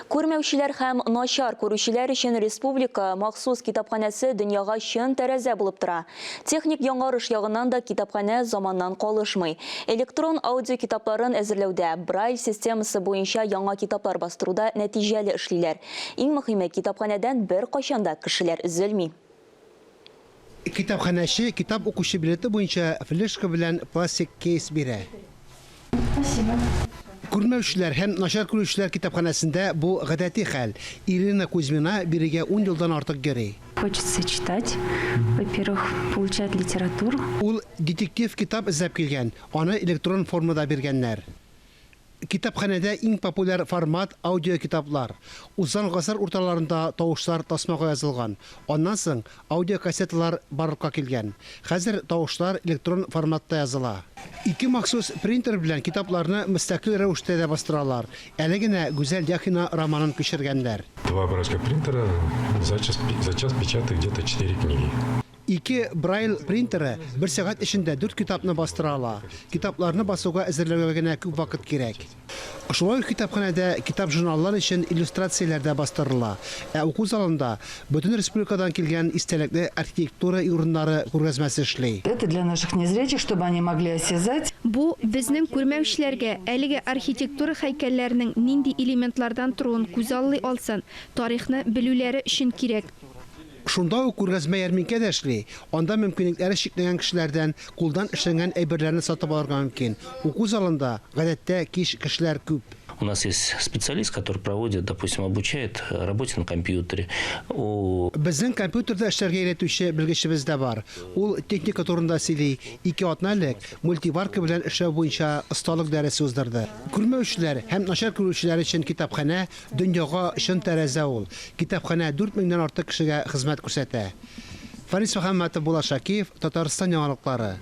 Күрмәүчеләр һәм начар күрүчеләр өчен республика махсус китапханәсе дөньяга чын тәрәзә булып тора. Техник яңарыш ягыннан да китапханә заманнан калышмый. Электрон аудиокитапларын әзерләүдә, Брайль системасы буенча яңа китаплар бастыруда нәтиҗәле эшлиләр. Иң мөхиме, китапханәдән беркайчан да кешеләр өзелми. Китапханәче китап укучы билеты буенча флешка белән пластик кейс бирә. Спасибо. Күрмәүчеләр һәм начар күрүчеләр китапханәсендә бу гадәти хәл. Ирина Кузьмина бирегә ун елдан артык йөри. Хочется читать, во-первых, получать литературу. Ул детектив китап эзләп килгән, аны электрон формада биргәннәр. Китапханәдә иң популяр формат, аудиокитаплар. Узган гасыр урталарында тавышлар тасмага язылган. Аннан соң аудиокассеталар барлыкка килгән. Хәзер тавышлар электрон форматта языла. Ике махсус принтер белән китапларны мөстәкыйль рәвештә дә бастыралар. Әле генә Гүзәл Яхина романын күчергәннәр. Два брайлевских принтера за час, за час печатают где-то четыре книги. Ике Брайль принтеры бер сәгать эчендә дүрт китапны бастыра ала. Китапларны басуга әзерләүгә генә күп вакыт кирәк. Шулай ук китапханәдә китап-журналлар өчен иллюстрацияләр дә бастырыла. Ә уку залында бөтен республикадан килгән истәлекле архитектура урыннары күргәзмәсе эшли. Это для наших незрячих, чтобы они могли осязать. Бу, безнең күрмәүчеләргә, әлеге архитектура һәйкәлләренең нинди элементлардан торуын күзаллый алсын, тарихны белүләре өчен кирәк. Шунда ук күргәзмә-ярминкә дә эшли. Анда мөмкинлекләре чикләнгән кешеләрдән кулдан эшләнгән әйберләрне сатып алырга мөмкин. Уку залында, гадәттә, кич кешеләр күп. У нас есть специалист, который проводит, допустим, обучает работе на компьютере. У. Безнең компьютерда эшләргә өйрәтүче белгечебез дә бар. Ул техника турында сөйли. Ике атна элек мультиварка белән эшләү буенча осталык дәресе уздырды. Күрмәүчеләр һәм начар күрүчеләр өчен китапханә, Дөньяга чын тәрәзә ул. Китапханә 4000 дән артык кешегә хезмәт күрсәтә. Фарис Мөхәммәтов, Булат Шакиев, Татарстан яңалыклары.